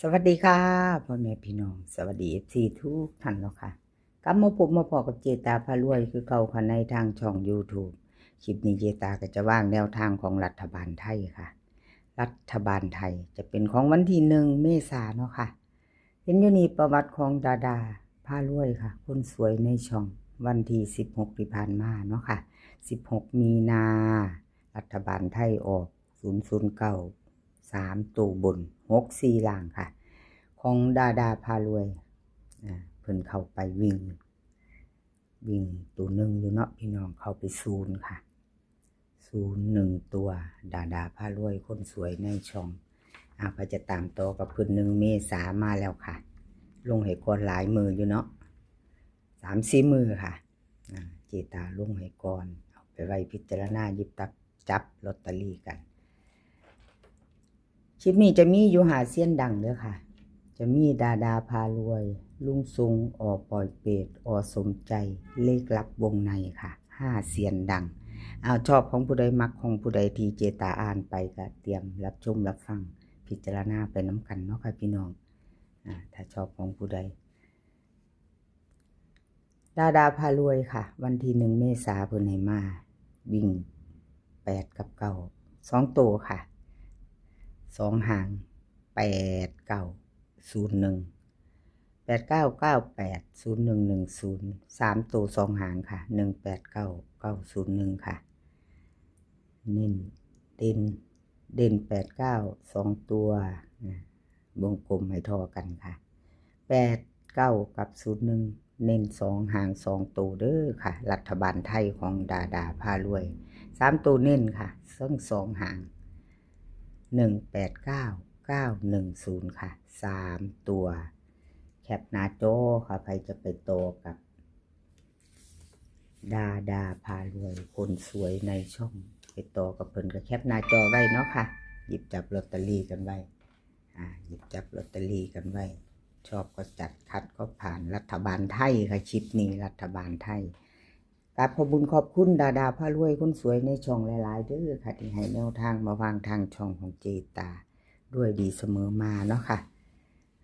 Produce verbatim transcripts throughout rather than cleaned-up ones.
สวัสดีค่ะ พ่อแม่พี่น้อง สวัสดี เอฟซี ทุกท่านเนาะค่ะ กลับมาพบมาพ้อกับเจตาพารวยคือเก่าค่ะ ในทางช่อง YouTube คลิปนี้เจตาก็จะวางแนวทางของรัฐบาลไทยค่ะ รัฐบาลไทยจะเป็นของวันที่หนึ่งเมษาเนาะค่ะ เห็นอยู่นี่ประวัติของดาดาพารวยค่ะ คนสวยในช่อง วันที่สิบหกที่ผ่านมาเนาะค่ะ สิบหกมีนา รัฐบาลไทยออก ศูนย์ศูนย์เก้า สามตัวบน หกสี่ล่างค่ะ ของดาดาพารวย อ่า เพิ่นเข้าไปวิ่ง วิ่งตัวหนึ่งอยู่เนาะพี่น้อง เข้าไปศูนย์ค่ะ ศูนย์หนึ่งตัว ดาดาพารวยคนสวยในช่อง อ่า ไปจะตามต่อกับเพิ่น หนึ่งเมษามาแล้วค่ะ ลงให้ก่อนหลายมื้ออยู่เนาะ สามสี่มื้อค่ะ อ่า เจตาลงให้ก่อน เอาไปไว้พิจารณาหยิบตับจับลอตเตอรี่กัน คลิปนี้จะมีอยู่ห้าเซียนดังเด้อค่ะ จะมีดาดาพารวย ลุงซุง อ.ปอยเปต อ.สมใจ เลขลับวงในค่ะ ห้าเซียนดัง เอาชอบของผู้ใดมักของผู้ใดที่เจตาอ่านไปก็เตรียมรับชมรับฟังพิจารณาไปนำกันเนาะค่ะพี่น้อง อ่า ถ้าชอบของผู้ใด ดาดาพารวยค่ะ วันที่หนึ่งเมษาเพิ่นให้มา วิ่งแปดกับเก้า สองตัวค่ะ สองหาง แปดเก้าศูนย์หนึ่ง แปดเก้าเก้าแปด ศูนย์หนึ่งหนึ่งศูนย์ สามตัวสองหางค่ะ หนึ่งแปดเก้า เก้าศูนย์หนึ่งค่ะ เน้นเด่น เด่นแปดเก้า สองตัวนะ วงกลมให้ท่อกันค่ะ แปดเก้ากับศูนย์หนึ่ง เน้นสองหางสองตัวเด้อค่ะ รัฐบาลไทยของดาดาพารวย สามตัวเน้นค่ะ ทั้งสองหาง หนึ่งแปดเก้า เก้าหนึ่งศูนย์ค่ะ สามตัว แคปหน้าจอค่ะ ใครจะไปต่อกับ ดาดาพารวยคนสวยในช่อง ไปต่อกับเพิ่นก็แคปหน้าจอไว้เนาะค่ะ หยิบจับลอตเตอรี่กันไว้ อ่า หยิบจับลอตเตอรี่กันไว้ ชอบก็จัด ขัดก็ผ่าน รัฐบาลไทยค่ะ คลิปนี้รัฐบาลไทย กราบขอบบุญขอบคุณดาดาพารวยคนสวยในช่องหลายๆเด้อค่ะ ที่ให้แนวทางมาวางทางช่องของเจตา ด้วยดีเสมอมาเนาะค่ะ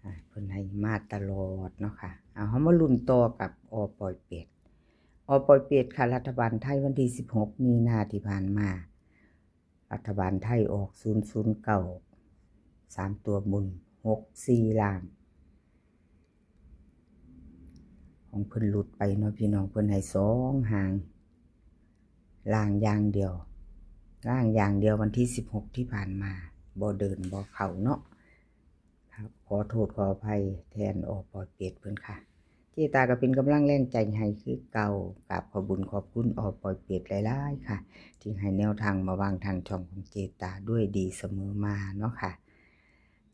อ่า เพิ่นให้มาตลอดเนาะค่ะ เอาเฮามาลุ้นต่อกับ อ.ปอยเปต อ.ปอยเปตค่ะ รัฐบาลไทยวันที่สิบหกมีนาที่ผ่านมา รัฐบาลไทยออก ศูนย์ศูนย์เก้า สามตัวบน หกสี่ล่าง ของเพิ่นหลุดไปเนาะพี่น้อง เพิ่นให้สองหาง ล่างอย่างเดียว ล่างอย่างเดียว วันที่สิบหกที่ผ่านมา บ่เดินบ่เข้าเนาะ ครับ ขอโทษขออภัยแทน อ.ปอยเปตเพิ่นค่ะ เจตาก็เป็นกำลังแรงใจให้คือเก่า กราบขอบบุญขอบคุณ อ.ปอยเปตหลายๆค่ะ ที่ให้แนวทางมาวางทางช่องของเจตาด้วยดีเสมอมาเนาะค่ะ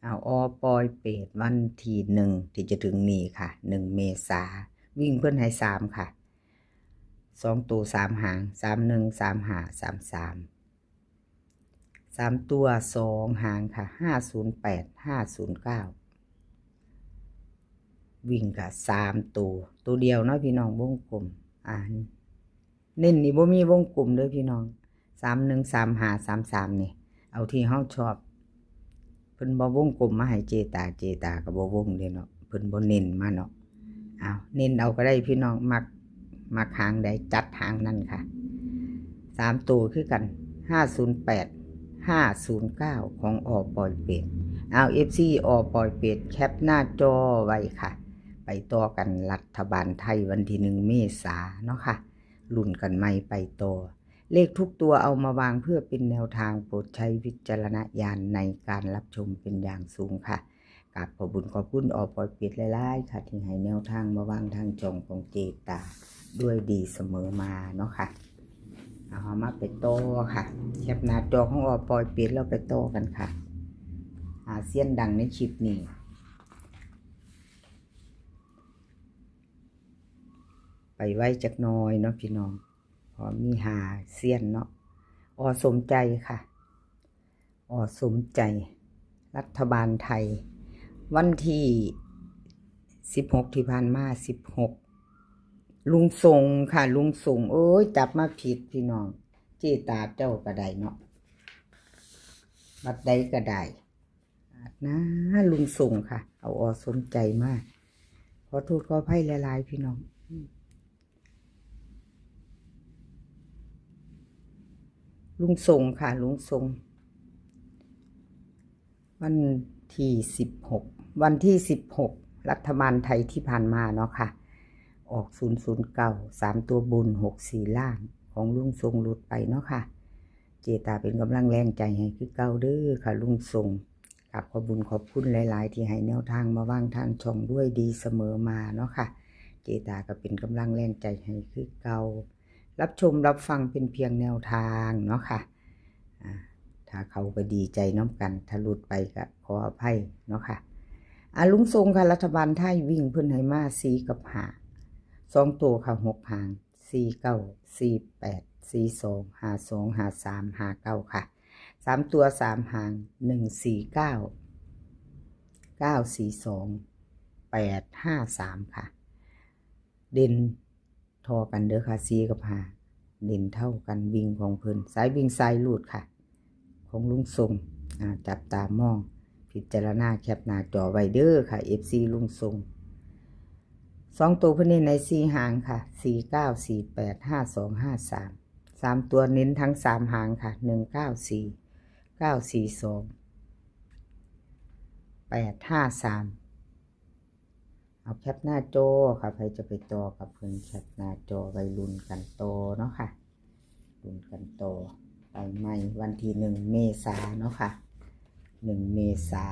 เอา อ.ปอยเปตวันที่หนึ่งที่จะถึงนี้ค่ะ หนึ่งเมษา วิ่งเพิ่นให้สามค่ะ สองตัวสามหาง สามหนึ่ง สามห้า สามสาม สามตัวสองหางค่ะ ห้าศูนย์แปด ห้าศูนย์เก้า วิ่งค่ะ สามตัว ตัวเดียวเนาะพี่น้อง วงกลม อ่า เน้นนี่บ่มีวงกลมเด้อพี่น้อง สามหนึ่ง สามห้า สามสาม นี่ เอาที่เฮาชอบ เพิ่นบ่วงกลมมาให้เจตา เจตาก็บ่วงเด้เนาะ เพิ่นบ่เน้นมาเนาะ เอาเน้นเอาก็ได้พี่น้อง มัก มักหางใดจัดหางนั่นค่ะ สามตัวคือกัน ห้าศูนย์แปด ห้าศูนย์เก้า ของ อ.ปอยเปต เอา เอฟซี อ.ปอยเปตแคปหน้าจอไว้ค่ะ ไปต่อกันรัฐบาลไทยวันที่หนึ่งเมษาเนาะค่ะ ลุ้นกันใหม่ไปต่อ เลขทุกตัวเอามาวางเพื่อเป็นแนวทาง โปรดใช้วิจารณญาณในการรับชมเป็นอย่างสูงค่ะ กราบขอบบุญขอบคุณ อ.ปอยเปตหลายๆค่ะ ที่ให้แนวทางมาวางทางช่องของเจตา ด้วยดีเสมอมาเนาะค่ะ เอามาไปต่อค่ะ แคปหน้าจอของ อ.ปอยเปตแล้วไปต่อกันค่ะ ห้าเซียนดังในคลิปนี้ ไปไว้จักหน่อยเนาะพี่น้อง เพราะมีห้าเซียนเนาะ อ.สมใจค่ะ อ.สมใจ รัฐบาลไทย วันที่สิบหกที่ผ่านมา สิบหก ลุงสงค่ะ ลุงสง โอ้ย จับมาผิดพี่น้อง เจตาเจ้าก็ได้เนาะ วัดใดก็ได้ นะ ลุงส่งค่ะ เอาอสมใจมา ขอโทษขออภัยหลายๆ พี่น้อง ลุงส่งค่ะ ลุงส่ง วันที่สิบหก วันที่สิบหก รัฐบาลไทยที่ผ่านมาเนาะค่ะ ออก ศูนย์ศูนย์เก้า สามตัวบน หกสี่ล่าง ของลุงส่งหลุดไปเนาะค่ะ เจตาเป็นกำลังแรงใจให้คือเก่าเด้อค่ะ ลุงส่ง กราบขอบบุญขอบคุณหลายๆ ที่ให้แนวทางมาวางทางช่องด้วยดีเสมอมาเนาะค่ะ เจตาก็เป็นกำลังแรงใจให้คือเก่า รับชมรับฟังเป็นเพียงแนวทางเนาะค่ะ อ่า ถ้าเข้าก็ดีใจน้ำกัน ถ้าหลุดไปก็ขออภัยเนาะค่ะ อ่ะ ลุงส่งค่ะ รัฐบาลไทยวิ่งเพิ่นให้มา สี่กับห้า สองตัวค่ะ หกหาง สี่เก้า สี่แปด สี่สอง ห้าสอง ห้าสาม ห้าเก้าค่ะ สามตัว สามหาง หนึ่งสี่เก้า เก้าสี่สอง แปดห้าสามค่ะ เด่นท่อกันเด้อค่ะ สี่กับห้า เด่นเท่ากัน วิ่งของเพิ่น สายวิ่งสายรูดค่ะ ของลุงส่ง อ่า จับตามอง พิจารณาแคปหน้าจอไว้เด้อค่ะ เอฟซี ลุงส่ง สองตัวเพิ่นเน้นให้สี่หางค่ะ สี่เก้า สี่แปด ห้าสอง ห้าสาม สามตัวเน้นทั้งสามหางค่ะ หนึ่งเก้าสี่ เก้าสี่สอง แปดห้าสาม เอาแคปหน้าจอค่ะ ใครจะไปต่อกับเพิ่น แคปหน้าจอไว้ลุ้นกันต่อเนาะค่ะ ลุ้นกันต่อ ไปใหม่วันที่หนึ่งเมษาเนาะค่ะ หนึ่งเมษา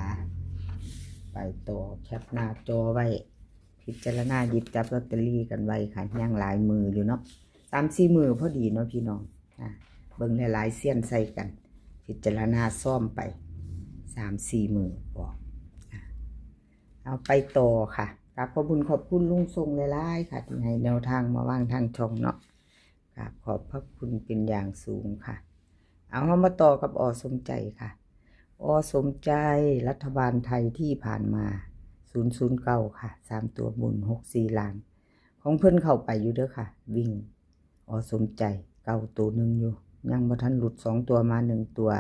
ไปต่อ แคปหน้าจอไว้ พิจารณาหยิบจับลอตเตอรี่กันไว้ค่ะ ยังหลายมืออยู่เนาะ สามสี่มือพอดีเนาะพี่น้อง อ่ะ เบิ่งหลายๆเซียนใส่กัน พิจารณาซ่อมไป สามสี่มือออก อ่ะ เอาไปต่อค่ะ กราบขอบบุญขอบคุณลุงส่งหลายๆค่ะ ที่ให้แนวทางมาวางทางช่องเนาะ กราบขอบพระคุณเป็นอย่างสูงค่ะ เอาเฮามาต่อกับอสมใจค่ะ อสมใจ รัฐบาลไทยที่ผ่านมา ศูนย์ศูนย์เก้าค่ะ สามตัวบน หกสี่ล่าง ของเพิ่นเข้าไปอยู่เด้อค่ะ วิ่ง อสมใจ เก้าตัวหนึ่งอยู่ ยังบ่ทันหลุดสองตัวมาหนึ่งตัว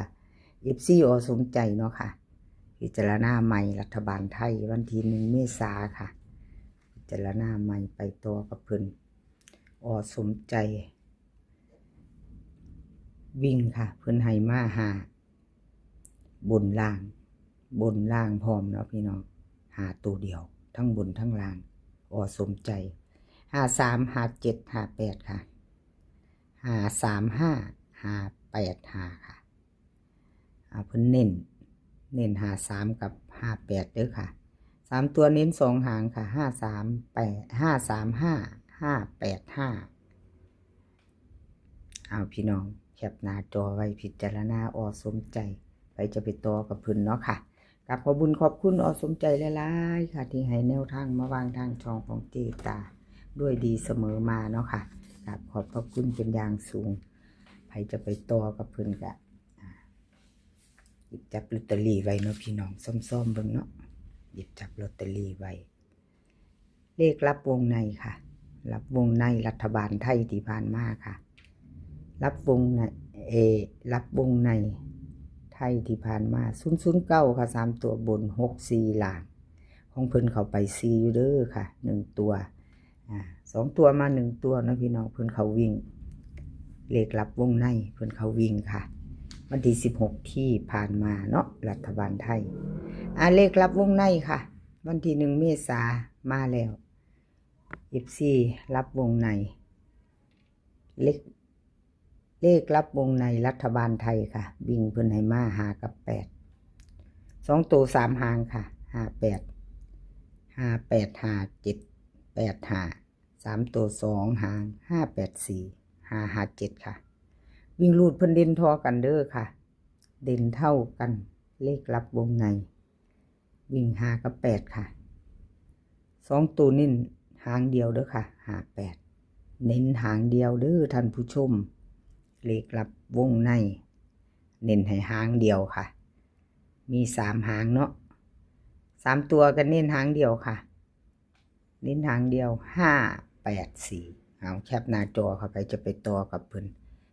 เอฟซี อสมใจเนาะค่ะ พิจารณาใหม่ รัฐบาลไทยวันที่หนึ่งเมษาค่ะ พิจารณาใหม่ ไปต่อกับเพิ่น อสมใจ วิ่งค่ะ เพิ่นให้มาห้า บนล่าง บนล่างพร้อมเนาะพี่น้อง ห้าตัวเดียว ทั้งบนทั้งล่าง อสมใจ ห้าสาม ห้าเจ็ด ห้าแปดค่ะ ห้าสามห้า ห้าแปดห้าค่ะ อ่า เพิ่นเน้น เน้น ห้าสาม กับ ห้าแปดเด้อค่ะ สามตัวเน้นสองหางค่ะ ห้าสามแปด ห้าสามห้า ห้าแปดห้า เอาพี่น้อง แคปหน้าจอไว้พิจารณา อสมใจ ไปจะไปต่อกับเพิ่นเนาะค่ะ กราบขอบบุญขอบคุณอสมใจหลายๆค่ะ ที่ให้แนวทางมาวางทางช่องของเจตา ด้วยดีเสมอมาเนาะค่ะ กราบขอบพระคุณเป็นอย่างสูง ใครจะไปต่อกับเพิ่นกะ อ่า หยิบจับลอตเตอรี่ไว้เนาะพี่น้อง ซ่อมๆเบิ่งเนาะ หยิบจับลอตเตอรี่ไว้ เลขลับวงในค่ะ ลับวงในรัฐบาลไทยที่ผ่านมาค่ะ ลับวงใน เอ ลับวงในไทยที่ผ่านมา ศูนย์ศูนย์เก้าค่ะ สามตัวบน หกสี่ล่าง ของเพิ่นเข้าไปสี่อยู่เด้อค่ะ หนึ่งตัว อ่า สองตัวมาหนึ่งตัวเนาะพี่น้อง เพิ่นเข้าวิ่ง เลขลับวงในเพิ่นเข้าวิ่งค่ะ วันที่สิบหกที่ผ่านมาเนาะ รัฐบาลไทย อ่า เลขลับวงในค่ะ วันที่หนึ่งเมษามาแล้ว เอฟซี ลับวงใน เลข เลขลับวงในรัฐบาลไทยค่ะ วิ่งเพิ่นให้มาห้ากับแปด สองตัวสามหางค่ะ ห้าแปด ห้าแปด ห้าเจ็ด แปดห้า สามตัวสองหาง ห้าแปดสี่ ห้าห้าเจ็ดค่ะ วิ่งรูดเพิ่นเด่นท่อกันเด้อค่ะ เด่นเท่ากัน เลขลับวงใน วิ่งห้ากับแปดค่ะ สองตัวเน้นหางเดียวเด้อค่ะ ห้าแปด เน้นหางเดียวเด้อท่านผู้ชม เลขลับวงใน เน้นให้หางเดียวค่ะ มีสามหางเนาะ สามตัวก็เน้นหางเดียวค่ะ เน้นหางเดียว ห้าแปดสี่ เอาแคปหน้าจอเข้าไป จะไปต่อกับเพิ่น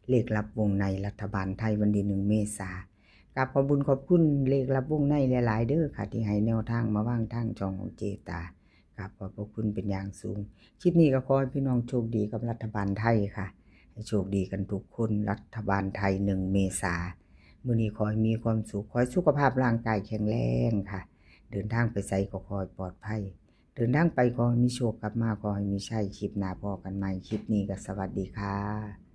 เลขลับวงในรัฐบาลไทยวันที่หนึ่งเมษา กราบขอบบุญขอบคุณเลขลับวงในหลายๆเด้อค่ะ ที่ให้แนวทางมาวางทางช่องของเจตา กราบขอบพระคุณเป็นอย่างสูง คลิปนี้ก็ขอให้พี่น้องโชคดีกับรัฐบาลไทยค่ะ ให้โชคดีกันทุกคน รัฐบาลไทย หนึ่งเมษา มื้อนี้ขอให้มีความสุข ขอให้สุขภาพร่างกายแข็งแรงค่ะ เดินทางไปไสก็ขอให้ปลอดภัย เดินทางไปขอให้มีโชค กลับมาขอให้มีชัย คลิปหน้าพ้อกันใหม่ คลิปนี้ก็สวัสดีค่ะ